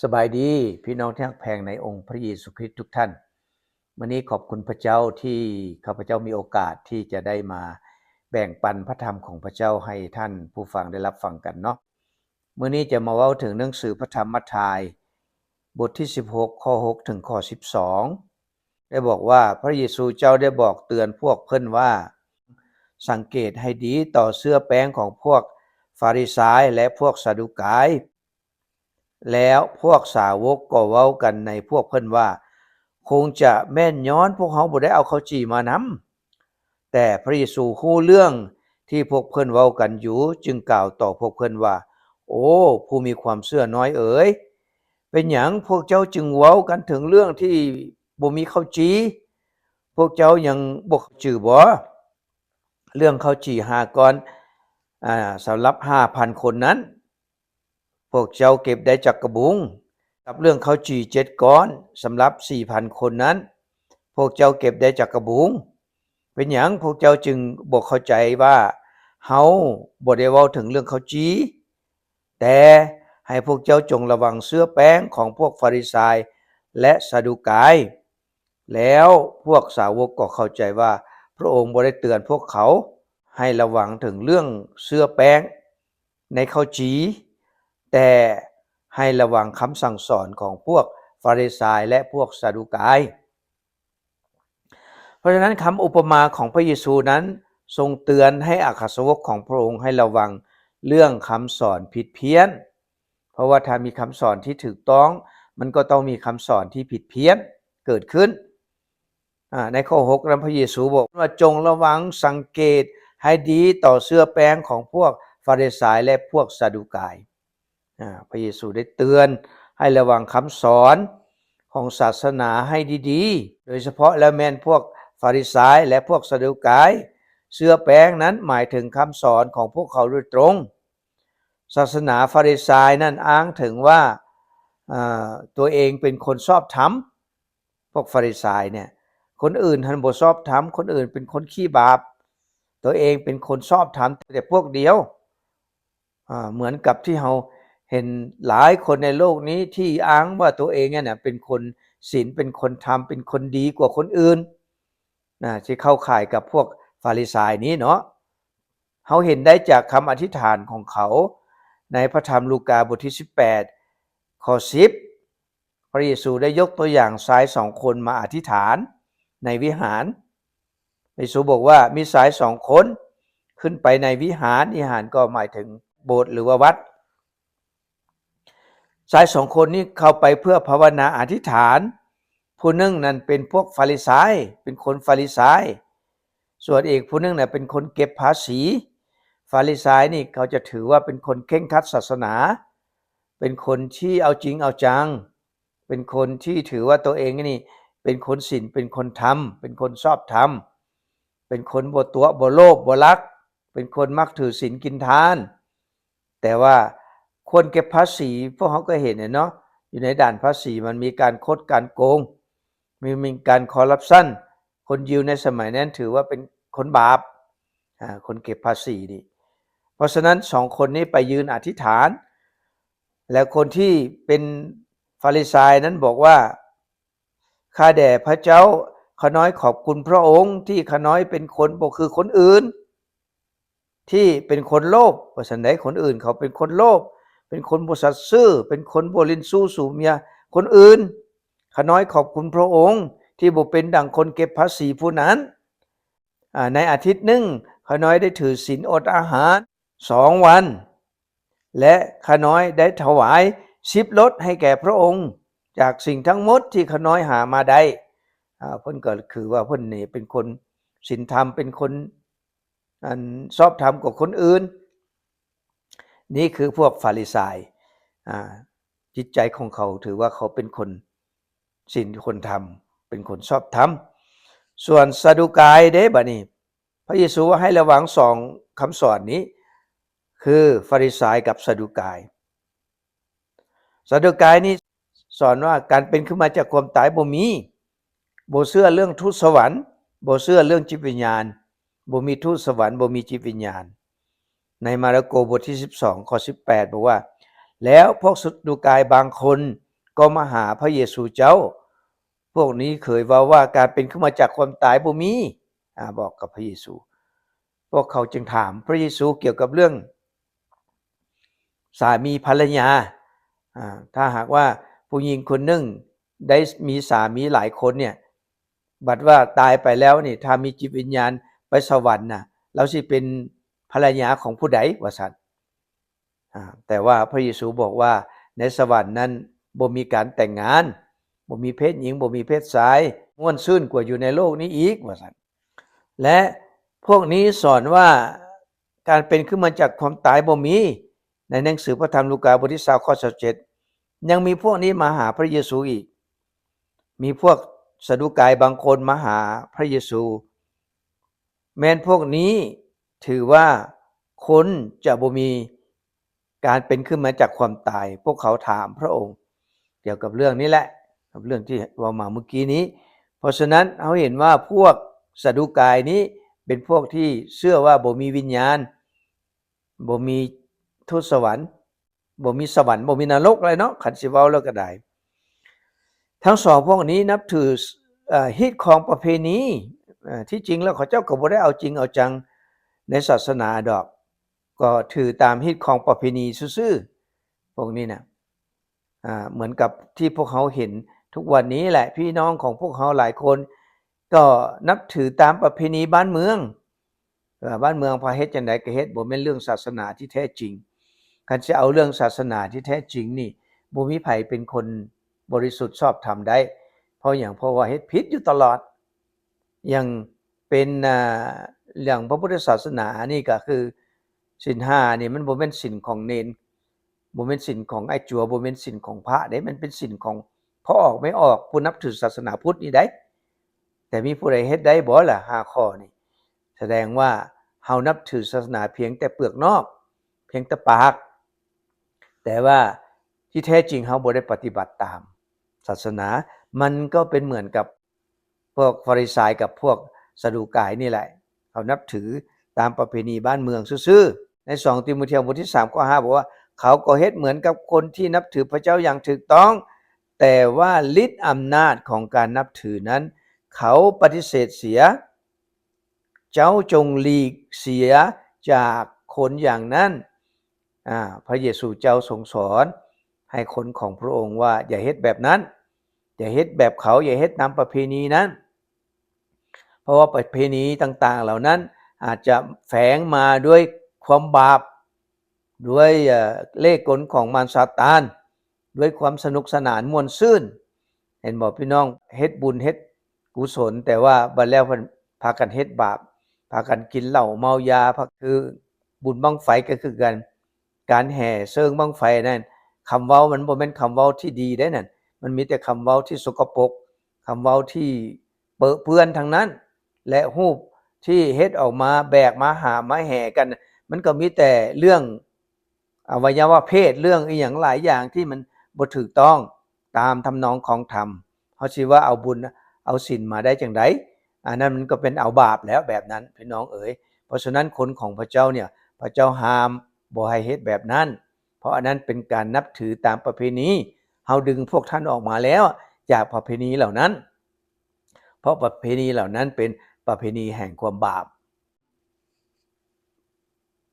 ສະບາຍດີ ພີ່ນ້ອງທີ່ຮັກແພງໃນອົງພະເຢຊູຄຣິດທຸກທ່ານ. ມື້ນີ້ຂອບຄຸນພະເຈົ້າທີ່ຂ້າພະເຈົ້າມີໂອກາດທີ່ຈະໄດ້ມາແບ່ງປັນພະທຳຂອງພະເຈົ້າໃຫ້ທ່ານຜູ້ຟັງໄດ້ຮັບຟັງກັນເນາະ. ມື້ນີ້ຈະມາເວົ້າເຖິງໜັງສືພະທຳມັດທາຍ ບົດທີສິບຫົກ ຂໍ້ຫົກ ເຖິງຂໍ້ສິບສອງ ໄດ້ບອກວ່າ ພະເຢຊູເຈົ້າໄດ້ບອກເຕືອນພວກເພິ່ນວ່າ, ສັງເກດໃຫ້ດີຕໍ່ເຊື້ອແປ້ງຂອງພວກຟາຣິຊາຍ ແລະ ພວກຊາດູກາຍ. ແລ້ວພວກສາວົກກໍເວົ້າກັນໃນພວກເພິ່ນວ່າ, ຄົງຈະແມ່ນຍ້ອນພວກເຮົາບໍ່ໄດ້ເອົາເຂົ້າຈີ່ມານຳ. ແຕ່ພະເຢຊູຮູ້ເລື່ອງທີ່ພວກເພິ່ນເວົ້າກັນຢູ່, ຈຶ່ງກ່າວຕໍ່ພວກເພິ່ນວ່າ, ໂອ້ ຜູ້ມີຄວາມເຊື່ອນ້ອຍເອີຍ, ເປັນຫຍັງພວກເຈົ້າຈຶ່ງເວົ້າກັນເຖິງເລື່ອງທີ່ບໍ່ມີເຂົ້າຈີ່? ພວກເຈົ້າຍັງບໍ່ຈື່ບໍ? ເລື່ອງເຂົ້າຈີ່ຫ້າກ້ອນ, ອາ, ສຳລັບຫ້າພັນຄົນນັ້ນ, ພວກເຈົ້າເກັບໄດ້ຈັກກະບຸງ? ກັບເລື່ອງເຂົ້າຈີ່ເຈັດກ້ອນ ສຳລັບສີ່ພັນຄົນນັ້ນ, ພວກເຈົ້າເກັບໄດ້ຈັກກະບຸງ? ເປັນຫຍັງພວກເຈົ້າຈຶ່ງບໍ່ເຂົ້າໃຈວ່າເຮົາບໍ່ໄດ້ເວົ້າເຖິງເລື່ອງເຂົ້າຈີ່? ແຕ່ໃຫ້ພວກເຈົ້າຈົ່ງລະວັງເຊື້ອແປ້ງຂອງພວກຟາຣິຊາຍ ແລະ ຊາດູກາຍ. ແລ້ວພວກສາວົກກໍເຂົ້າໃຈວ່າພະອົງບໍ່ໄດ້ເຕືອນພວກເຂົາໃຫ້ລະວັງເຖິງເລື່ອງເຊື້ອແປ້ງໃນເຂົ້າຈີ່, ແຕ່ໃຫ້ລະວັງຄຳສັ່ງສອນຂອງພວກຟາຣິຊາຍ ແລະ ພວກຊາດູກາຍ. ເພາະສະນັ້ນ ຄຳອຸປະມາຂອງພະເຢຊູນັ້ນຊົງເຕືອນໃຫ້ອັກຄະສາວົກຂອງພະອົງໃຫ້ລະວັງເລື່ອງຄຳສອນຜິດພຽນ. ເພາະວ່າຖ້າມີຄຳສອນທີ່ຖືກຕ້ອງ, ມັນກໍຕ້ອງມີຄຳສອນທີ່ຜິດພຽນເກີດຂຶ້ນ. ອາ, ໃນຂໍ້ຫົກນັ້ນ ພະເຢຊູບອກວ່າ, ຈົ່ງລະວັງສັງເກດໃຫ້ດີຕໍ່ເຊື້ອແປ້ງຂອງພວກຟາຣິຊາຍ ແລະ ພວກຊາດູກາຍ. ອາ, ພະເຢຊູໄດ້ເຕືອນໃຫ້ລະວັງຄຳສອນຂອງສາສະໜາໃຫ້ດີໆ, ໂດຍສະເພາະແລ້ວແມ່ນພວກຟາຣິຊາຍ ແລະ ພວກຊາດູກາຍ. ເຊື້ອແປ້ງນັ້ນໝາຍເຖິງຄຳສອນຂອງພວກເຂົາໂດຍຕົງ. ສາສະໜາຟາຣິຊາຍນັ້ນອ້າງເຖິງວ່າ, ອາ, ຕົວເອງເປັນຄົນຊອບທຳ. ພວກຟາຣິຊາຍເນຍ, ຄົນອື່ນຫັ້ນບໍ່ຊອບທຳ, ຄົນອື່ນເປັນຄົນຂີ້ບາບ, ຕົວເອງເປັນຄົນຊອບທຳແຕ່ພວກດຽວ. ອາ, ເໝືອນກັບທີ່ເຮົາເຫັນຫຼາຍຄົນໃນໂລກນີ້ທີ່ອ້າງວ່າຕົວເອງນັ້ນນະເປັນຄົນສິນ, ເປັນຄົນທຳ, ເປັນຄົນດີກວ່າຄົນອື່ນນະ, ຊິເຂົ້າຂ່າຍກັບພວກຟາຣິຊາຍນີ້ເນາະ. ເຮົາເຫັນໄດ້ຈາກຄຳອະທິຖານຂອງເຂົາໃນພະທຳລູກາບົດທີສິບແປດ ຂໍ້ສິບ, ພະເຢຊູໄດ້ຍົກຕົວຢ່າງຊາຍສອງຄົນມາອະທິຖານໃນວິຫານ. ພະເຢຊູບອກວ່າມີຊາຍສອງຄົນຂຶ້ນໄປໃນວິຫານ, ວິຫານກໍໝາຍເຖິງໂບດ ຫຼືວ່າວັດ. ຊາຍສອງຄົນນີ້ເຂົ້າໄປເພື່ອພາວະນາອະທິຖານ. ຜູ້ໜຶ່ງນັ້ນເປັນພວກຟາຣິຊາຍ, ເປັນຄົນຟາຣິຊາຍ, ສ່ວນອີກຜູ້ໜຶ່ງນະເປັນຄົນເກັບພາສີ. ຟາຣິຊາຍນີ້ເຂົາຈະຖືວ່າເປັນຄົນເຄັ່ງຄັດສາສະໜາ, ເປັນຄົນທີ່ເອົາຈິງເອົາຈັງ, ເປັນຄົນທີ່ຖືວ່າຕົວເອງນີ້ເປັນຄົນສິນ, ເປັນຄົນທຳ, ເປັນຄົນຊອບທຳ, ເປັນຄົນບໍ່ຕົວະ, ບໍ່ໂລບ, ບໍ່ລັກ, ເປັນຄົນມັກຖືສິນກິນທານ. ແຕ່ວ່າຄົນເກັບພາສີ ພວກເຮົາກໍເຫັນແຫຼະເນາະ, ຢູ່ໃນດ່ານພາສີມັນມີການຄົດການໂກງ, ມີ, ມີການຄໍຣັບຊັນ. ຄົນຢິວໃນສະໄໝນັ້ນຖືວ່າເປັນຄົນບາບ, ອາ, ຄົນເກັບພາສີນີ້. ເພາະສະນັ້ນ ສອງຄົນນີ້ໄປຢືນອະທິຖານ, ແລະ ຄົນທີ່ເປັນຟາຣິຊາຍນັ້ນບອກວ່າ, ຂ້າແດ່ພະເຈົ້າ, ຂ້ານ້ອຍຂອບຄຸນພະອົງທີ່ຂ້ານ້ອຍເປັນຄົນບໍ່ຄືຄົນອື່ນ ທີ່ເປັນຄົນໂລບ, ວ່າຊັ້ນໃດ, ຄົນອື່ນເຂົາເປັນຄົນໂລບ, ເປັນຄົນບໍ່ສັດຊື່, ເປັນຄົນບໍ່ຫຼິ້ນຊູ້ສູເມຍຄົນອື່ນ. ຂ້ານ້ອຍຂອບຄຸນພະອົງທີ່ບໍ່ເປັນດັ່ງຄົນເກັບພາສີຜູ້ນັ້ນ. ອາ, ໃນອາທິດໜຶ່ງ, ຂ້ານ້ອຍໄດ້ຖືສິນອົດອາຫານສອງວັນ ແລະ ຂ້ານ້ອຍໄດ້ຖວາຍສິບລົດໃຫ້ແກ່ພະອົງ ຈາກສິ່ງທັງໝົດທີ່ຂ້ານ້ອຍຫາມາໄດ້. ອາ, ເພິ່ນກໍຄືວ່າເພິ່ນນີ້ເປັນຄົນສິນທຳ, ເປັນຄົນ ອັນຊອບທຳກວ່າຄົນອື່ນ. ນີ້ຄືພວກຟາຣິຊາຍ, ອາ, ຈິດໃຈຂອງເຂົາຖືວ່າເຂົາເປັນຄົນສິນ, ຄົນທຳ, ເປັນຄົນຊອບທຳ. ສ່ວນຊາດູກາຍເດ້, ບາດນີ້ ພະເຢຊູວ່າໃຫ້ລະວັງສອງຄຳສອນນີ້, ຄືຟາຣິຊາຍກັບຊາດູກາຍ. ຊາດູກາຍນີ້ສອນວ່າການເປັນຂຶ້ນມາຈາກຄວາມຕາຍບໍ່ມີ, ບໍ່ເຊື່ອເລື່ອງທູດສະຫວັນ, ບໍ່ເຊື່ອເລື່ອງຈິດວິນຍານ, ບໍ່ມີທູດສະຫວັນ, ບໍ່ມີຈິດວິນຍານ. ໃນມາລະໂກບົດທີສິບສອງ ຂໍ້ສິບແປດ ບອກວ່າ, ແລ້ວພວກຊາດູກາຍບາງຄົນ ກໍມາຫາພະເຢຊູເຈົ້າ. ພວກນີ້ເຄີຍເວົ້າວ່າການເປັນຂຶ້ນມາຈາກຄວາມຕາຍບໍ່ມີ, ອາ, ບອກກັບພະເຢຊູ. ພວກເຂົາຈຶ່ງຖາມພະເຢຊູກ່ຽວກັບເລື່ອງສາມີພັນລະຍາ. ອາ, ຖ້າຫາກວ່າຜູ້ຍິງຄົນໜຶ່ງໄດ້ມີສາມີຫຼາຍຄົນເນ່ຍ, ບັດວ່າຕາຍໄປແລ້ວນີ້, ຖ້າມີຈິດວິນຍານໄປສະຫວັນນະ, ລາວຊິເປັນພັນລະຍາຂອງຜູ້ໃດ? ວ່າຊັ້ນ. ອາ, ແຕ່ວ່າພະເຢຊູບອກວ່າ ໃນສະຫວັນນັ້ນບໍ່ມີການແຕ່ງງານ, ບໍ່ມີເພດຍິງ, ບໍ່ມີເພດຊາຍ, ມ່ວນຊື່ນກວ່າຢູ່ໃນໂລກນີ້ອີກ, ວ່າຊັ້ນ. ແລະ ພວກນີ້ສອນວ່າການເປັນຂຶ້ນມາຈາກຄວາມຕາຍບໍ່ມີ. ໃນໜັງສືພະທຳລູກາ ບົດທີຊາວ ຂໍ້ຊາວເຈັດ, ຍັງມີພວກນີ້ມາຫາພະເຢຊູອີກ. ມີພວກສະດູກາຍບາງຄົນມາຫາພະເຢຊູ. ແມ່ນພວກນີ້ຖືວ່າຄົນຈະບໍ່ມີການເປັນຂຶ້ນມາຈາກຄວາມຕາຍ. ພວກເຂົາຖາມພະອົງກ່ຽວກັບເລື່ອງນີ້ແຫຼະ, ກັບເລື່ອງທີ່ເວົ້າມາເມື່ອກີ້ນີ້. ເພາະສະນັ້ນ ເຮົາເຫັນວ່າພວກສະດູກາຍນີ້ເປັນພວກທີ່ເຊື່ອວ່າບໍ່ມີວິນຍານ, ບໍ່ມີທູດສະຫວັນ, ບໍ່ມີສະຫວັນ, ບໍ່ມີນະລົກແຫຼະເນາະ, ຄັນຊິເວົ້າແລ້ວກໍໄດ້. ທັງສອງພວກນີ້ນັບຖື, ເອີ, ຮີດຄອງປະເພນີ. ເອີ, ທີ່ຈິງແລ້ວເຂົາເຈົ້າກໍບໍ່ໄດ້ເອົາຈິງເອົາຈັງໃນສາສະໜາດອກ, ກໍຖືຕາມຮີດຄອງປະເພນີຊື່ໆ ພວກນີ້ນະ. ອາ, ເໝືອນກັບທີ່ພວກເຮົາເຫັນທຸກວັນນີ້ແຫຼະ, ພີ່ນ້ອງຂອງພວກເຮົາຫຼາຍຄົນກໍນັບຖືຕາມປະເພນີບ້ານເມືອງ. ເອີ, ບ້ານເມືອງພາເຮັດຈັ່ງໃດກໍເຮັດ, ບໍ່ແມ່ນເລື່ອງສາສະໜາທີ່ແທ້ຈິງ. ຄັນຊິເອົາເລື່ອງສາສະໜາທີ່ແທ້ຈິງນີ້, ບໍ່ມີໃຜເປັນຄົນບໍລິສຸດຊອບທຳໄດ້. ເພາະຫຍັງ? ເພາະວ່າເຮັດຜິດຢູ່ຕະຫຼອດ. ຢ່າງເປັນ, ອາ, ຢ່າງພະພຸດທະສາສະໜານີ້ກໍຄື ສິນຫ້ານີ້ມັນບໍ່ແມ່ນສິນຂອງເນນ, ບໍ່ແມ່ນສິນຂອງອ້າຍຈົວ, ບໍ່ແມ່ນສິນຂອງພະເດ້, ມັນເປັນສິນຂອງພໍ່ອອກແມ່ອອກ ຜູ້ນັບຖືສາສະໜາພຸດນີ້ໃດ໋. ແຕ່ມີຜູ້ໃດເຮັດໄດ້ບໍ່ລະ ຫ້າຂໍ້ນີ້? ສະແດງວ່າເຮົານັບຖືສາສະໜາພຽງແຕ່ເປືອກນອກ, ພຽງແຕ່ປາກ, ແຕ່ວ່າທີ່ແທ້ຈິງເຮົາບໍ່ໄດ້ປະຕິບັດຕາມສາສະໜາ. ມັນກໍເປັນເໝືອນກັບ ພວກຟາຣິຊາຍກັບພວກສະດູກາຍນີ້ແຫຼະ, ເຂົານັບຖືຕາມປະເພນີບ້ານເມືອງຊື່ໆ. ໃນສອງຕີໂມທຽວ ບົດທີສາມ ຂໍ້ຫ້າ ບອກວ່າ ເຂົາກໍເຮັດເໝືອນກັບຄົນທີ່ນັບຖືພະເຈົ້າຢ່າງຖືກຕ້ອງ, ແຕ່ວ່າລິດອຳນາດຂອງການນັບຖືນັ້ນ ເຂົາປະຕິເສດເສຍ. ເຈົ້າຈົ່ງຫຼີກເສຍຈາກຄົນຢ່າງນັ້ນ. ອາ, ພະເຢຊູເຈົ້າຊົງສອນໃຫ້ຄົນຂອງພະອົງວ່າ ຢ່າເຮັດແບບນັ້ນ, ຢ່າເຮັດແບບເຂົາ, ຢ່າເຮັດຕາມປະເພນີນັ້ນ. ເພາະວ່າປະເພນີຕ່າງໆເຫຼົ່ານັ້ນ ອາດຈະແຝງມາດ້ວຍຄວາມບາບ, ດ້ວຍ, ເອີ, ເລ່ກົນຂອງມານຊາຕານ, ດ້ວຍຄວາມສະໜຸກສະໜານມ່ວນຊື່ນ. ເຫັນບໍ່ພີ່ນ້ອງ? ເຮັດບຸນເຮັດກຸສົນ, ແຕ່ວ່າບັດແລ້ວເພິ່ນພາກັນເຮັດບາບ, ພາກັນກິນເຫຼົ້າເມົາຢາ, ພາ, ຄືບຸນບັ້ງໄຟກໍຄືກັນ. ການແຫ່ເຊີງບັ້ງໄຟນັ້ນ, ຄຳເວົ້າມັນບໍ່ແມ່ນຄຳເວົ້າທີ່ດີເດ້ນັ້ນ, ມັນມີແຕ່ຄຳເວົ້າທີ່ສົກກະປົກ, ຄຳເວົ້າທີ່ເປິເປື້ອນທັງນັ້ນ. ແລະ ຮູບທີ່ເຮັດອອກມາ, ແບກມາຫາມມາແຫ່ກັນ, ມັນກໍມີແຕ່ເລື່ອງ ອະໄວຍະວະເພດ, ເລື່ອງອີ່ຫຍັງຫຼາຍຢ່າງທີ່ມັນບໍ່ຖືກຕ້ອງຕາມທຳນອງຂອງທຳ. ເຮົາຊິວ່າເອົາບຸນເອົາສິນມາໄດ້ຈັ່ງໃດ? ອັນນັ້ນມັນກໍເປັນເອົາບາບແລ້ວແບບນັ້ນ ພີ່ນ້ອງເອີຍ. ເພາະສະນັ້ນຄົນຂອງພະເຈົ້າເນ່ຍ ພະເຈົ້າຫ້າມບໍ່ໃຫ້ເຮັດແບບນັ້ນ, ເພາະອັນນັ້ນເປັນການນັບຖືຕາມປະເພນີ. ເຮົາດຶງພວກທ່ານອອກມາແລ້ວຈາກປະເພນີເຫຼົ່ານັ້ນ, ເພາະປະເພນີເຫຼົ່ານັ້ນເປັນປະເພນີແຫ່ງຄວາມບາບ.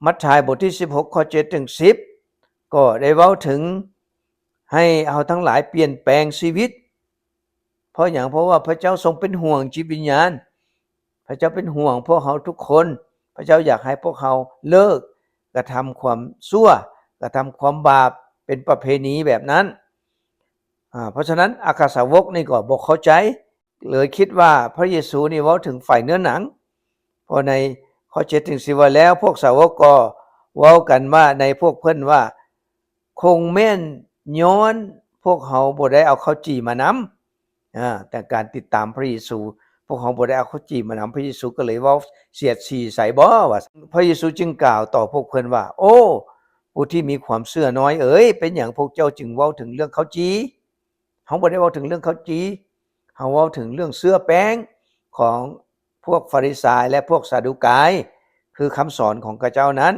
ມັດທາຍບົດທີສິບຫົກ ຂໍ້ເຈັດເຖິງສິບ ກໍໄດ້ເວົ້າເຖິງໃຫ້ເຮົາທັງຫຼາຍປ່ຽນແປງຊີວິດ. ເພາະຫຍັງ? ເພາະວ່າພະເຈົ້າຊົງເປັນຫ່ວງຈິດວິນຍານ, ພະເຈົ້າເປັນຫ່ວງພວກເຮົາທຸກຄົນ, ພະເຈົ້າຢາກໃຫ້ພວກເຮົາເລີກກະທຳຄວາມຊົ່ວ, ກະທຳຄວາມບາບເປັນປະເພນີແບບນັ້ນ. ອາ, ເພາະສະນັ້ນອັກຄະສາວົກນີ້ກໍບໍ່ເຂົ້າໃຈ, ເລີຍຄິດວ່າພະເຢຊູນີ້ເວົ້າເຖິງຝ່າຍເນື້ອໜັງ. ເພາະໃນຂໍ້ເຈັດເຖິງສິບວ່າ ແລ້ວພວກສາວົກກໍເວົ້າກັນວ່າ ໃນພວກເພິ່ນວ່າ ຄົງແມ່ນຍ້ອນພວກເຮົາບໍ່ໄດ້ເອົາເຂົ້າຈີ່ມານຳ. ອາ, ແຕ່ການຕິດຕາມພະເຢຊູ, ພວກເຮົາບໍ່ໄດ້ເອົາເຂົ້າຈີ່ມານຳ, ພະເຢຊູກໍເລີຍເວົ້າສຽດສີໃສ່ບໍວ່າ? ພະເຢຊູຈຶ່ງກ່າວຕໍ່ພວກເພິ່ນວ່າ, ໂອ້, ຜູ້ທີ່ມີຄວາມເຊື່ອນ້ອຍເອີຍ, ເປັນຫຍັງພວກເຈົ້າຈຶ່ງເວົ້າເຖິງເລື່ອງເຂົ້າຈີ່? ເຮົາບໍ່ໄດ້ເວົ້າເຖິງເລື່ອງເຂົ້າຈີ່, ເຮົາເວົ້າເຖິງເລື່ອງເຊື້ອແປ້ງຂອງພວກຟາຣິຊາຍ ແລະ ພວກສະດູກາຍ, ຄືຄຳສອນຂອງເຂົາເຈົ້ານັ້ນ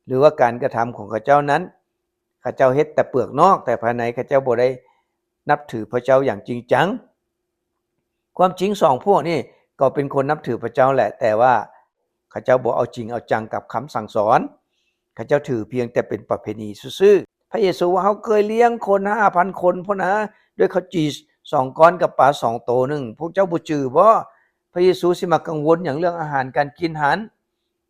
ຫຼືວ່າການກະທຳຂອງເຂົາເຈົ້ານັ້ນ, ເຂົາເຈົ້າເຮັດແຕ່ເປືອກນອກ, ແຕ່ພາຍໃນເຂົາເຈົ້າບໍ່ໄດ້ ນັບຖືພະເຈົ້າຢ່າງຈິງຈັງ. ຄວາມຈິງສອງພວກນີ້ກໍເປັນຄົນນັບຖືພະເຈົ້າແຫຼະ, ແຕ່ວ່າເຂົາເຈົ້າບໍ່ເອົາຈິງເອົາຈັງກັບຄຳສັ່ງສອນ, ເຂົາເຈົ້າຖືພຽງແຕ່ເປັນປະເພນີຊື່ໆ. ພະເຢຊູວ່າ ເຮົາເຄີຍລ້ຽງຄົນຫ້າພັນຄົນພຸ້ນນະ ດ້ວຍເຂົ້າຈີ່ສອງກ້ອນກັບປາສອງໂຕໜຶ່ງ, ພວກເຈົ້າບໍ່ຈື່ບໍ? ພະເຢຊູຊິມາກັງວົນຫຍັງເລື່ອງອາຫານການກິນຫັ້ນ?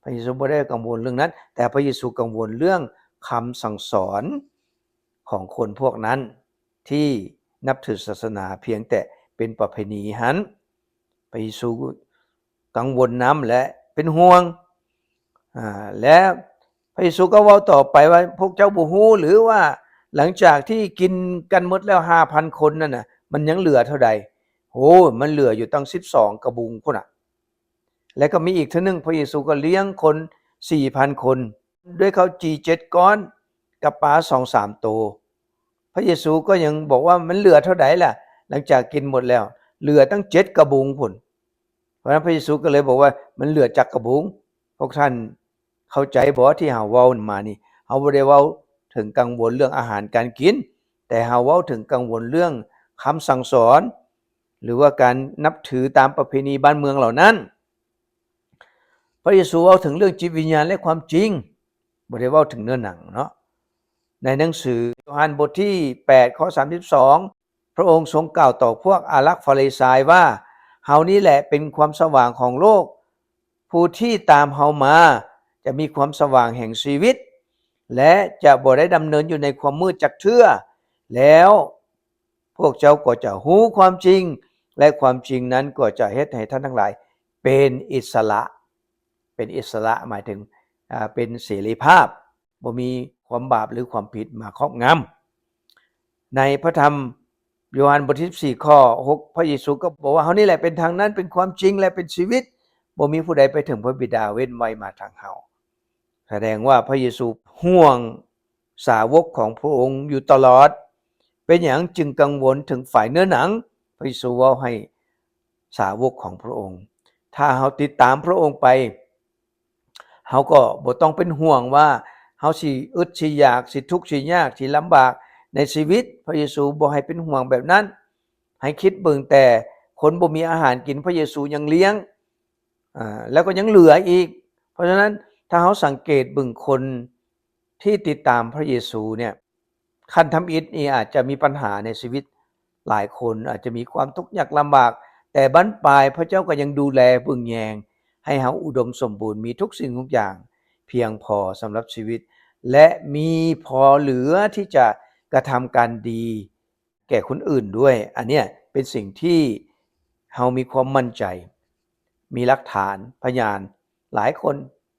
ພະເຢຊູບໍ່ໄດ້ກັງວົນເລື່ອງນັ້ນ, ແຕ່ພະເຢຊູກັງວົນເລື່ອງຄຳສັ່ງສອນຂອງຄົນພວກນັ້ນ ທີ່ນັບຖືສາສະໜາພຽງແຕ່ເປັນປະເພນີຫັ້ນ. ພະເຢຊູກັງວົນນຳ ແລະ ເປັນຫ່ວງ. ອາ ແລະ ພະເຢຊູກໍເວົ້າຕໍ່ໄປວ່າ ພວກເຈົ້າບໍ່ຮູ້ຫຼືວ່າ ຫຼັງຈາກທີ່ກິນກັນໝົດແລ້ວຫ້າພັນຄົນນັ້ນນະ ມັນຍັງເຫຼືອເທົ່າໃດ? ໂອ້ ມັນເຫຼືອຢູ່ຕັ້ງສິບສອງກະບຸງພຸ້ນນະ. ແລະກໍມີອີກເທື່ອໜຶ່ງ ພະເຢຊູກໍລ້ຽງຄົນສີ່ພັນຄົນ ດ້ວຍເຂົ້າຈີ່ເຈັດກ້ອນກັບປາສອງສາມໂຕ. ພະເຢຊູກໍຍັງບອກວ່າ ມັນເຫຼືອເທົ່າໃດລະ? ຫຼັງຈາກກິນໝົດແລ້ວ ເຫຼືອຕັ້ງເຈັດກະບຸງພຸ້ນ. ເພາະນັ້ນພະເຢຊູກໍເລີຍບອກວ່າ ມັນເຫຼືອຈັກກະບຸງ? ພວກທ່ານເຂົ້າໃຈບໍ່ທີ່ເຮົາເວົ້າມານີ້? ເຮົາບໍ່ໄດ້ເວົ້າເຖິງກັງວົນເລື່ອງອາຫານການກິນ, ແຕ່ເຮົາເວົ້າເຖິງກັງວົນເລື່ອງຄຳສັ່ງສອນ ຫຼືວ່າການນັບຖືຕາມປະເພນີບ້ານເມືອງເຫຼົ່ານັ້ນ. ພະເຢຊູເວົ້າເຖິງເລື່ອງຈິດວິນຍານ ແລະ ຄວາມຈິງ, ບໍ່ໄດ້ເວົ້າເຖິງເນື້ອໜັງເນາະ. ໃນໜັງສືໂຍຮັນບົດທີແປດ ຂໍ້ສາມສິບສອງ ພະອົງຊົງກ່າວຕໍ່ພວກອາລັກຟາຣິຊາຍວ່າ, ເຮົານີ້ແຫຼະເປັນຄວາມສະຫວ່າງຂອງໂລກ, ຜູ້ທີ່ຕາມເຮົາມາຈະມີຄວາມສະຫວ່າງແຫ່ງຊີວິດ ແລະ ຈະບໍ່ໄດ້ດຳເນີນຢູ່ໃນຄວາມມືດຈັກເທື່ອ. ແລ້ວ ພວກເຈົ້າກໍຈະຮູ້ຄວາມຈິງ ແລະ ຄວາມຈິງນັ້ນກໍຈະເຮັດໃຫ້ທ່ານທັງຫຼາຍເປັນອິດສະຫຼະ. ເປັນອິດສະຫຼະໝາຍເຖິງ ອາ ເປັນເສລີພາບ, ບໍ່ມີຄວາມບາບ ຫຼື ຄວາມຜິດມາຄອບງຳ. ໃນພະທຳໂຍຮັນບົດທີສິບສີ່ ຂໍ້ຫົກ ພະເຢຊູກໍບອກວ່າ, ເຮົານີ້ແຫຼະເປັນທາງນັ້ນ, ເປັນຄວາມຈິງ ແລະ ເປັນຊີວິດ, ບໍ່ມີຜູ້ໃດໄປເຖິງພະບິດາເວັ້ນໄວ້ມາທາງເຮົາ. ສະແດງວ່າພະເຢຊູຫ່ວງສາວົກຂອງພະອົງຢູ່ຕະຫຼອດ. ເປັນຫຍັງຈຶ່ງກັງວົນເຖິງຝ່າຍເນື້ອໜັງ? ພະເຢຊູເວົ້າໃຫ້ສາວົກຂອງພະອົງ, ຖ້າເຮົາຕິດຕາມພະອົງໄປ, ເຮົາກໍບໍ່ຕ້ອງເປັນຫ່ວງວ່າເຮົາຊິອຶດ ຊິຢາກ ຊິທຸກ ຊິຍາກ ຊິລຳບາກໃນຊີວິດ. ພະເຢຊູບໍ່ໃຫ້ເປັນຫ່ວງແບບນັ້ນ. ໃຫ້ຄິດເບິ່ງແຕ່ຄົນບໍ່ມີອາຫານກິນ ພະເຢຊູຍັງລ້ຽງ ອາ ແລ້ວກໍຍັງເຫຼືອອີກ. ເພາະສະນັ້ນ ຖ້າເຮົາສັງເກດເບິ່ງຄົນທີ່ຕິດຕາມພະເຢຊູເນ່ຍ, ຂັ້ນທຳອິດນີ້ອາດຈະມີບັນຫາໃນຊີວິດ, ຫຼາຍຄົນອາດຈະມີຄວາມທຸກຍາກລຳບາກ, ແຕ່ບັ້ນປາຍພະເຈົ້າກໍຍັງດູແລເບິ່ງແຍງໃຫ້ເຮົາອຸດົມສົມບູນ, ມີທຸກສິ່ງທຸກຢ່າງພຽງພໍສຳລັບຊີວິດ ແລະ ມີພໍເຫຼືອທີ່ຈະກະທຳການດີ ແກ່ຄົນອື່ນດ້ວຍ. ອັນເນີ້ຍເປັນສິ່ງທີ່ເຮົາມີຄວາມໝັ້ນໃຈ, ມີຫຼັກຖານພະຍານຫຼາຍຄົນ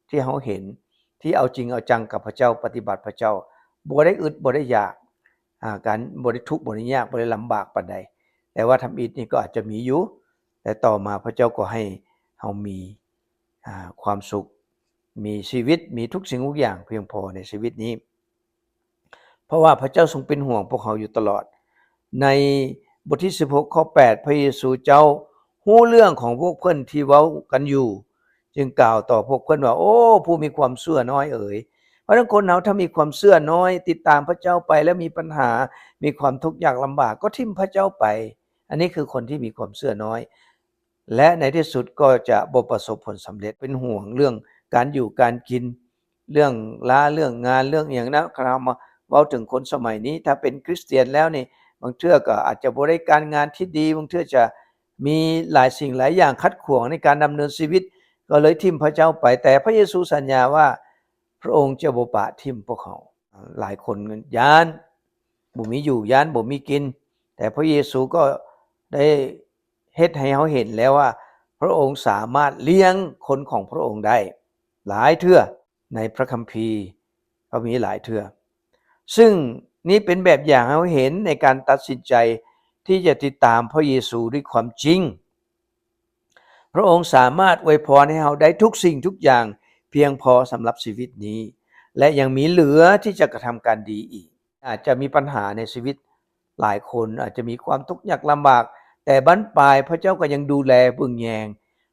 ທີ່ເຮົາເຫັນ ທີ່ເອົາຈິງເອົາຈັງກັບພະເຈົ້າ, ປະຕິບັດພະເຈົ້າ, ບໍ່ໄດ້ອຶດ ບໍ່ໄດ້ຢາກ, ອາ ການ ບໍ່ໄດ້ທຸກ ບໍ່ໄດ້ຍາກ ບໍ່ໄດ້ລຳບາກປານໃດ. ແຕ່ວ່າທຳອິດນີ້ກໍອາດຈະມີຢູ່, ແຕ່ຕໍ່ມາພະເຈົ້າກໍໃຫ້ເຮົາມີ ອາ ຄວາມສຸກ, ມີຊີວິດ, ມີທຸກສິ່ງທຸກຢ່າງພຽງພໍໃນຊີວິດນີ້. ເພາະວ່າພະເຈົ້າຊົງເປັນຫ່ວງພວກເຮົາຢູ່ຕະຫຼອດ. ໃນບົດທີສິບຫົກ ຂໍ້ແປດ ພະເຢຊູເຈົ້າຮູ້ເລື່ອງຂອງພວກເພິ່ນທີ່ເວົ້າກັນຢູ່, ຈຶ່ງກ່າວຕໍ່ພວກເພິ່ນວ່າ, ໂອ້ ຜູ້ມີຄວາມເຊື່ອນ້ອຍເອີຍ! ເພາະນັ້ນຄົນເຮົາຖ້າມີຄວາມເຊື່ອນ້ອຍ, ຕິດຕາມພະເຈົ້າໄປແລ້ວມີບັນຫາ, ມີຄວາມທຸກຍາກລຳບາກ, ກໍຖິ້ມພະເຈົ້າໄປ. ອັນນີ້ຄືຄົນທີ່ມີຄວາມເຊື່ອນ້ອຍ. ແລະ ໃນທີ່ສຸດກໍຈະບໍ່ປະສົບຜົນສຳເລັດ. ເປັນຫ່ວງເລື່ອງການຢູ່ການກິນ, ເລື່ອງລາ, ເລື່ອງງານ, ເລື່ອງອີ່ຫຍັງນະ. ຄັນເຮົາມາເວົ້າເຖິງຄົນສະໄໝນີ້, ຖ້າເປັນຄຣິສຕຽນແລ້ວນີ້, ບາງເທື່ອກໍອາດຈະບໍ່ໄດ້ການງານທີ່ດີ, ບາງເທື່ອຈະມີຫຼາຍສິ່ງຫຼາຍຢ່າງຂັດຂວາງໃນການດຳເນີນຊີວິດ, ກໍເລີຍຖິ້ມພະເຈົ້າໄປ. ແຕ່ພະເຢຊູສັນຍາວ່າ ພະອົງຈະບໍ່ປະຖິ້ມພວກເຮົາ. ຫຼາຍຄົນຢ້ານບໍ່ມີຢູ່, ຢ້ານບໍ່ມີກິນ, ແຕ່ພະເຢຊູກໍໄດ້ເຮັດໃຫ້ເຮົາເຫັນແລ້ວວ່າ ພະອົງສາມາດລ້ຽງຄົນຂອງພະອົງໄດ້ຫຼາຍເທື່ອໃນພະຄຳພີ, ກໍມີຫຼາຍເທື່ອ. ຊຶ່ງນີ້ເປັນແບບຢ່າງໃຫ້ເຮົາເຫັນໃນການຕັດສິນໃຈທີ່ຈະຕິດຕາມພະເຢຊູດ້ວຍຄວາມຈິງ. ພະອົງສາມາດອວຍພອນໃຫ້ເຮົາໄດ້ທຸກສິ່ງທຸກຢ່າງພຽງພໍສຳລັບຊີວິດນີ້ ແລະ ຍັງມີເຫຼືອທີ່ຈະກະທຳການດີອີກ. ອາດຈະມີບັນຫາໃນຊີວິດ, ຫຼາຍຄົນອາດຈະມີຄວາມທຸກຍາກລຳບາກ, ແຕ່ບັ້ນປາຍພະເຈົ້າກໍຍັງດູແລເບິ່ງແຍງ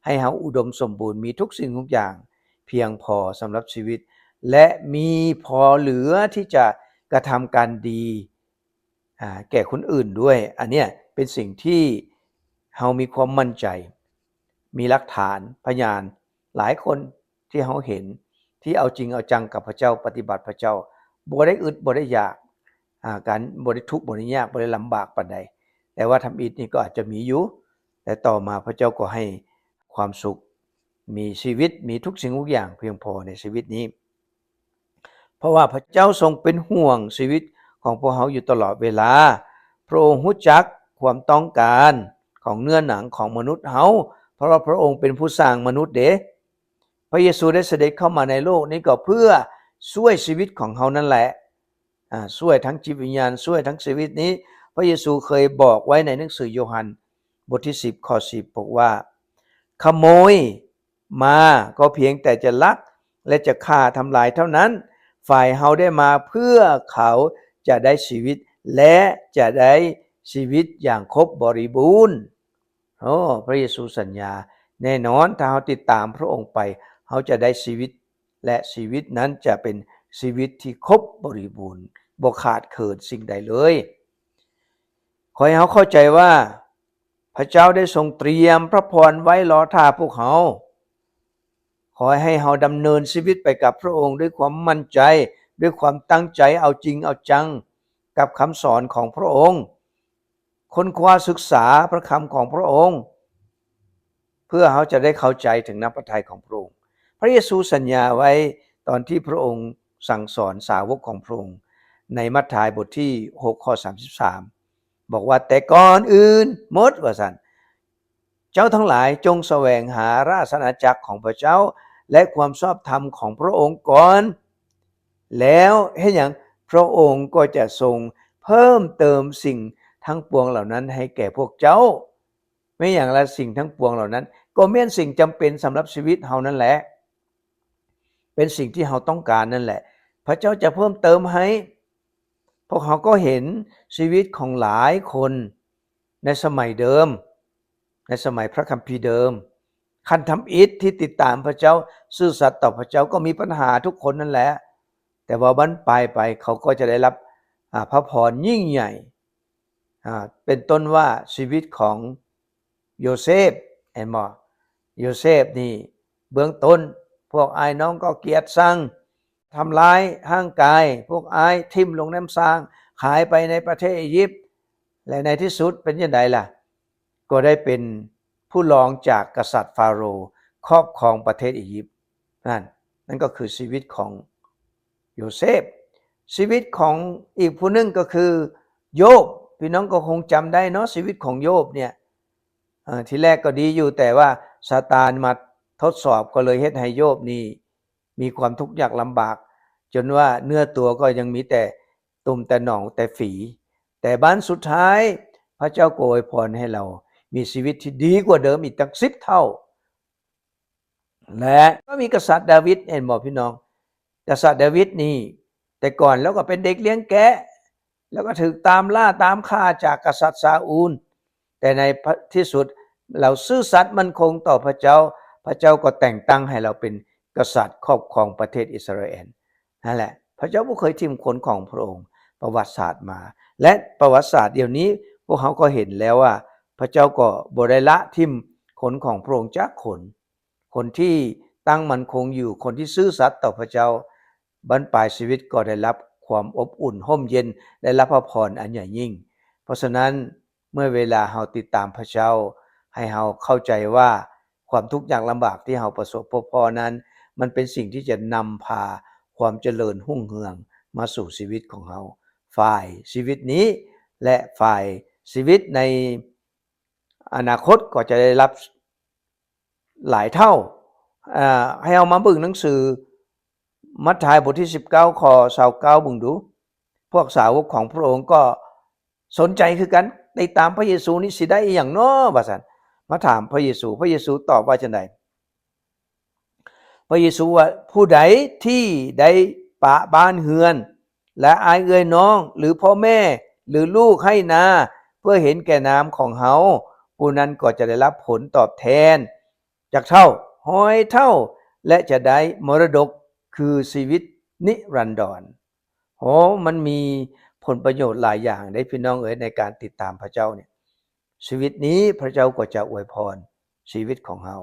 ໃຫ້ເຮົາອຸດົມສົມບູນ, ມີທຸກສິ່ງທຸກຢ່າງພຽງພໍສຳລັບຊີວິດ ແລະ ມີພໍເຫຼືອທີ່ຈະກະທຳການດີ ອ່າ ແກ່ຄົນອື່ນດ້ວຍ. ອັນເນີ້ຍເປັນສິ່ງທີ່ເຮົາມີຄວາມໝັ້ນໃຈ, ມີຫຼັກຖານພະຍານຫຼາຍຄົນທີ່ເຮົາເຫັນ ທີ່ເອົາຈິງເອົາຈັງກັບພະເຈົ້າ, ປະຕິບັດພະເຈົ້າ, ບໍ່ໄດ້ອຶດບໍ່ໄດ້ຢາກ, ອ່າ ການ ບໍ່ໄດ້ທຸກບໍ່ໄດ້ຍາກ, ບໍ່ໄດ້ລຳບາກປານໃດ. ແຕ່ວ່າທຳອິດນີ້ກໍອາດຈະມີຢູ່, ແຕ່ຕໍ່ມາພະເຈົ້າກໍໃຫ້ຄວາມສຸກ, ມີຊີວິດ, ມີທຸກສິ່ງທຸກຢ່າງພຽງພໍໃນຊີວິດນີ້. ເພາະວ່າພະເຈົ້າຊົງເປັນຫ່ວງຊີວິດຂອງພວກເຮົາຢູ່ຕະຫຼອດເວລາ. ພະອົງຮູ້ຈັກຄວາມຕ້ອງການຂອງເນື້ອໜັງຂອງມະນຸດເຮົາ, ເພາະວ່າພະອົງເປັນຜູ້ສ້າງມະນຸດເດ້. ພະເຢຊູໄດ້ສະເດັດເຂົ້າມາໃນໂລກນີ້ກໍເພື່ອຊ່ວຍຊີວິດຂອງເຮົານັ້ນແຫຼະ, ອາ, ຊ່ວຍທັງຈິດວິນຍານ, ຊ່ວຍທັງຊີວິດນີ້. ພະເຢຊູເຄີຍບອກໄວ້ໃນໜັງສືໂຢຮັນ ບົດທີສິບ ຂໍ້ສິບ ບອກວ່າ, ຂະໂມຍມາກໍພຽງແຕ່ຈະລັກ ແລະ ຈະຂ້າທຳລາຍເທົ່ານັ້ນ. ຝ່າຍເຮົາໄດ້ມາເພື່ອເຂົາຈະໄດ້ຊີວິດ ແລະ ຈະໄດ້ຊີວິດຢ່າງຄົບບໍລິບູນ. ໂອ້ ພະເຢຊູສັນຍາ, ແນ່ນອນ ຖ້າເຮົາຕິດຕາມພະອົງໄປ, ເຮົາຈະໄດ້ຊີວິດ ແລະ ຊີວິດນັ້ນຈະເປັນຊີວິດທີ່ຄົບບໍລິບູນ, ບໍ່ຂາດເຂີນສິ່ງໃດເລີຍ. ຂໍໃຫ້ເຮົາເຂົ້າໃຈວ່າ ພະເຈົ້າໄດ້ຊົງຕຽມພະພອນໄວ້ລໍຖ້າພວກເຮົາ. ຂໍໃຫ້ເຮົາດຳເນີນຊີວິດໄປກັບພະອົງດ້ວຍຄວາມໝັ້ນໃຈ, ດ້ວຍຄວາມຕັ້ງໃຈເອົາຈິງເອົາຈັງກັບຄຳສອນຂອງພະອົງ, ຄົ້ນຄວ້າສຶກສາພະຄຳຂອງພະອົງ, ເພື່ອເຮົາຈະໄດ້ເຂົ້າໃຈເຖິງນ້ຳພະໄທຂອງພະອົງ. ພະເຢຊູສັນຍາໄວ້ຕອນທີ່ພະອົງສັ່ງສອນສາວົກຂອງພະອົງ ໃນມັດທາຍບົດທີຫົກ ຂໍ້ສາມສິບສາມ ບອກວ່າ, ແຕ່ກ່ອນອື່ນໝົດ ວ່າຊັ້ນ, ເຈົ້າທັງຫຼາຍຈົ່ງສະແຫວງຫາລາຊະອານາຈັກຂອງພະເຈົ້າ ແລະ ຄວາມຊອບທຳຂອງພະອົງກ່ອນ, ແລ້ວເຮັດຫຍັງ? ພະອົງກໍຈະຊົງເພີ່ມເຕີມສິ່ງທັງປວງເຫຼົ່ານັ້ນໃຫ້ແກ່ພວກເຈົ້າ. ແມ່ນຫຍັງລະ? ສິ່ງທັງປວງເຫຼົ່ານັ້ນ ກໍແມ່ນສິ່ງຈຳເປັນສຳລັບຊີວິດເຮົານັ້ນແຫຼະ, ເປັນສິ່ງທີ່ເຮົາຕ້ອງການນັ້ນແຫຼະ ພະເຈົ້າຈະເພີ່ມເຕີມໃຫ້. ພວກເຮົາກໍເຫັນຊີວິດຂອງຫຼາຍຄົນໃນສະໄໝເດີມ, ໃນສະໄໝພະຄຳພີເດີມ, ຂັ້ນທຳອິດທີ່ຕິດຕາມພະເຈົ້າ, ຊື່ສັດຕໍ່ພະເຈົ້າ ກໍມີບັນຫາທຸກຄົນນັ້ນແຫຼະ, ແຕ່ວ່າບັ້ນປາຍໄປເຂົາກໍຈະໄດ້ຮັບ, ອາ, ພະພອນຍິ່ງໃຫຍ່. ອາ, ເປັນຕົ້ນວ່າຊີວິດຂອງໂຢເຊບ, ເຫັນບໍ່? ໂຢເຊບນີ້ເບື້ອງຕົ້ນ ພວກອ້າຍນ້ອງກໍກຽດຊັງ, ທຳລາຍຮ່າງກາຍພວກອ້າຍ, ຖິ້ມລົງນ້ຳສ້າງ, ຂາຍໄປໃນປະເທດອີຢິບ ແລະ ໃນທີ່ສຸດເປັນຈັ່ງໃດລະ? ກໍໄດ້ເປັນຜູ້ລອງຈາກກະສັດຟາໂຣ ຄອບຄອງປະເທດອີຢິບ. ນັ້ນ, ນັ້ນກໍຄືຊີວິດຂອງໂຢເຊບ. ຊີວິດຂອງອີກຜູ້ໜຶ່ງກໍຄືໂຢບ. ພີ່ນ້ອງກໍຄົງຈຳໄດ້ເນາະ, ຊີວິດຂອງໂຢບເນຍ, ເອີ, ທີແລກກໍດີຢູ່, ແຕ່ວ່າຊາຕານມາທົດສອບ, ກໍເລີຍເຮັດໃຫ້ໂຢບນີ້ມີຄວາມທຸກຍາກລຳບາກ, ຈົນວ່າເນື້ອຕົວກໍຍັງມີແຕ່ຕຸ່ມແຕ່ໜອງແຕ່ຝີ. ແຕ່ບັ້ນສຸດທ້າຍ, ພະເຈົ້າກໍອວຍພອນໃຫ້ລາວມີຊີວິດທີ່ດີກວ່າເດີມອີກຕັ້ງສິບເທົ່າ. ແລະ ກໍມີກະສັດດາວິດ, ເຫັນບໍ່ພີ່ນ້ອງ? ກະສັດດາວິດນີ້ ແຕ່ກ່ອນລາວກໍເປັນເດັກລ້ຽງແກະ, ແລ້ວກໍຖືກຕາມລ່າຕາມຂ້າຈາກກະສັດຊາອູນ, ແຕ່ໃນທີ່ສຸດລາວຊື່ສັດໝັ້ນຄົງຕໍ່ພະເຈົ້າ, ພະເຈົ້າກໍແຕ່ງຕັ້ງໃຫ້ລາວເປັນກະສັດຄອບຄອງປະເທດອິດສະຣາແອນ. ນັ້ນແຫຼະ, ພະເຈົ້າບໍ່ເຄີຍຖິ້ມຄົນຂອງພະອົງ, ປະຫວັດສາດມາ ແລະ ປະຫວັດສາດດຽວນີ້ ພວກເຮົາກໍເຫັນແລ້ວວ່າ ພະເຈົ້າກໍບໍ່ໄດ້ລະຖິ້ມຄົນຂອງພະອົງຈັກຄົນ. ຄົນທີ່ຕັ້ງໝັ້ນຄົງຢູ່, ຄົນທີ່ຊື່ສັດຕໍ່ພະເຈົ້າ, ບັ້ນປາຍຊີວິດກໍໄດ້ຮັບຄວາມອົບອຸ່ນຮົ່ມເຢັນ, ໄດ້ຮັບພະພອນອັນໃຫຍ່ຍິ່ງ. ເພາະສະນັ້ນ, ເມື່ອເວລາເຮົາຕິດຕາມພະເຈົ້າ, ໃຫ້ເຮົາເຂົ້າໃຈວ່າ ຄວາມທຸກຍາກລຳບາກທີ່ເຮົາປະສົບພົບພໍ້ນັ້ນ, ມັນເປັນສິ່ງທີ່ຈະນຳພາຄວາມຈະເລີນຮຸ່ງເຮືອງມາສູ່ຊີວິດຂອງເຮົາ, ຝ່າຍຊີວິດນີ້ ແລະ ຝ່າຍຊີວິດໃນອະນາຄົດກໍຈະໄດ້ຮັບຫຼາຍເທົ່າ. ອາ, ໃຫ້ເຮົາມາເບິ່ງໜັງສືມັດທາຍ ບົດທີສິບເກົ້າ ຂໍ້ຊາວເກົ້າເບິ່ງດູ. ພວກສາວົກຂອງພະອົງກໍ ສົນໃຈຄືກັນ, ຕິດຕາມພະເຢຊູນີ້ຊິໄດ້ອີ່ຫຍັງນໍ ວ່າຊັ້ນ, ມາຖາມພະເຢຊູ. ພະເຢຊູຕອບວ່າຈັ່ງໃດ? ພະເຢຊູວ່າ, ຜູ້ໃດທີ່ໄດ້ປະບ້ານເຮືອນ ແລະ ອ້າຍເອື້ອຍນ້ອງ ຫຼື ພໍ່ແມ່ ຫຼື ລູກໄຮ່ນາ ເພື່ອເຫັນແກ່ນາມຂອງເຮົາ, ຜູ້ນັ້ນກໍຈະໄດ້ຮັບຜົນຕອບແທນຈັກເທົ່າ, ຮ້ອຍເທົ່າ, ແລະ ຈະໄດ້ມໍລະດົກ ຄືຊີວິດນິລັນດອນ. ໂອ້, ມັນມີ ຜົນປະໂຫຍດຫຼາຍຢ່າງເດ້ພີ່ນ້ອງເອີຍ ໃນການຕິດຕາມພະເຈົ້ານີ້. ຊີວິດນີ້ພະເຈົ້າກໍຈະອວຍພອນຊີວິດຂອງເຮົາ.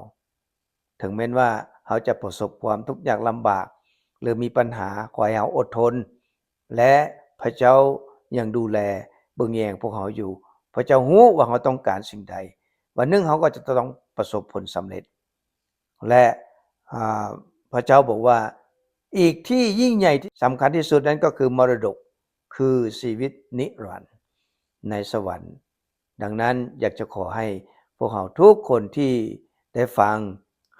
ເຖິງແມ່ນວ່າເຮົາຈະປະສົບຄວາມທຸກຍາກລຳບາກ ຫຼືມີບັນຫາ, ຂໍໃຫ້ເຮົາອົດທົນ ແລະ ພະເຈົ້າຍັງດູແລເບິ່ງແຍງພວກເຮົາຢູ່. ພະເຈົ້າຮູ້ວ່າເຮົາຕ້ອງການສິ່ງໃດ. ວັນໜຶ່ງເຮົາກໍຈະຕ້ອງປະສົບຜົນສຳເລັດ. ແລະ ອາ ພະເຈົ້າບອກວ່າ ອີກທີ່ຍິ່ງໃຫຍ່ທີ່ສຳຄັນທີ່ສຸດນັ້ນກໍຄືມໍລະດົກ ຄືຊີວິດນິລັນໃນສະຫວັນ. ດັ່ງນັ້ນ ຢາກຈະຂໍໃຫ້ພວກເຮົາທຸກຄົນທີ່ໄດ້ຟັງ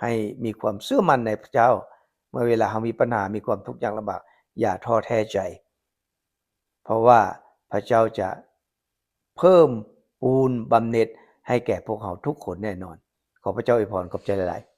ໃຫ້ມີຄວາມເຊື່ອໝັ້ນໃນພະເຈົ້າ. ເມື່ອເວລາເຮົາມີບັນຫາ, ມີຄວາມທຸກຍາກລຳບາກ, ຢ່າທໍ້ແທ້ໃຈ, ເພາະວ່າພະເຈົ້າຈະເພີ່ມປູນບຳເໜັດໃຫ້ແກ່ພວກເຮົາທຸກຄົນແນ່ນອນ. ຂໍພະເຈົ້າອວຍພອນ. ຂອບໃຈຫຼາຍໆ.